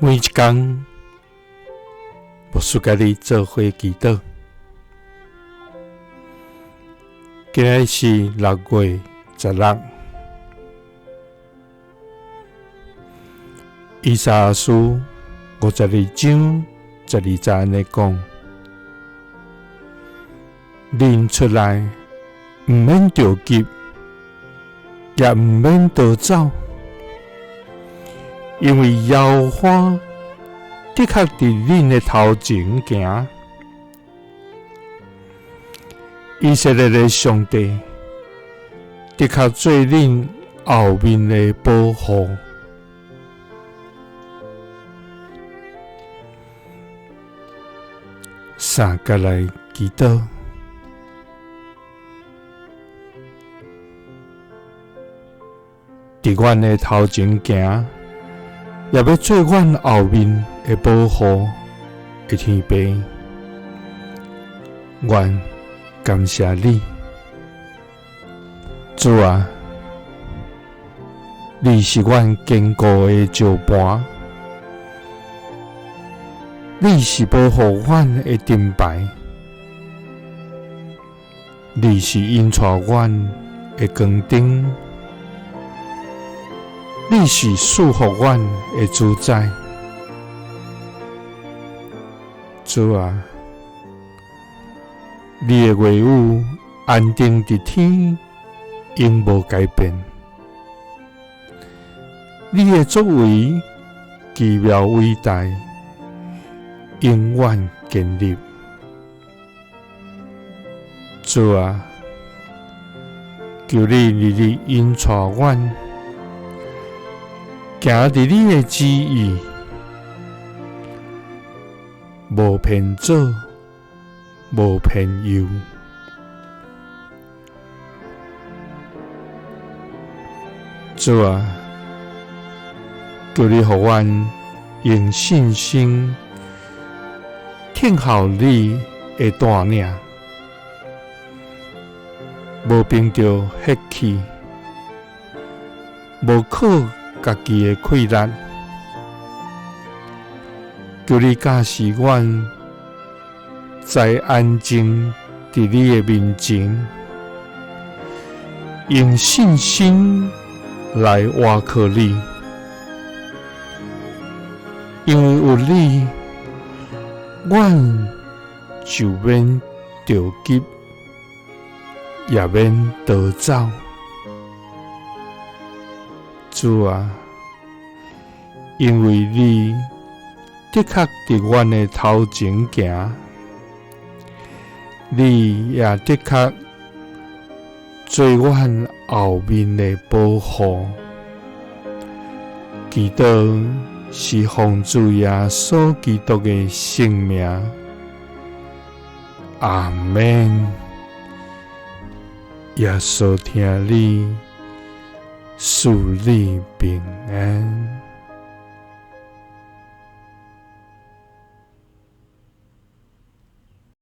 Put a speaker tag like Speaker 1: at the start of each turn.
Speaker 1: 每一工，牧师佮你做伙祈祷。今日是6月16，以赛亚书52章12节按呢讲：恁出来毋免著急，也毋免逃走。因为耶和华的确伫恁的头前行，以色列的上帝的确做恁后面的保护。三角来祈祷。伫阮的头前行，也欲做阮后面的保护的天父，阮感谢你，主啊，你是阮坚固的石磐，你是保护阮的盾牌，你是引带阮的光灯。你是赐福阮的主宰，主啊，你的话语安定伫天，永无改变。你的作为奇妙伟大，永远坚立。主啊，求你日日引带阮，行伫你的旨意，无偏左，无偏右。主啊，求你予阮用信心听候你的带领，无凭著血气，无靠家己的气力，求你教示阮在安静伫你的面前，用信心来倚靠你，因为有你，阮就免著急，也免逃走。主啊，因为你的确伫阮的头前行，你也的确做阮后面的保护。祈祷是奉主耶稣基督的圣名，阿们。耶稣疼你，赐你平安。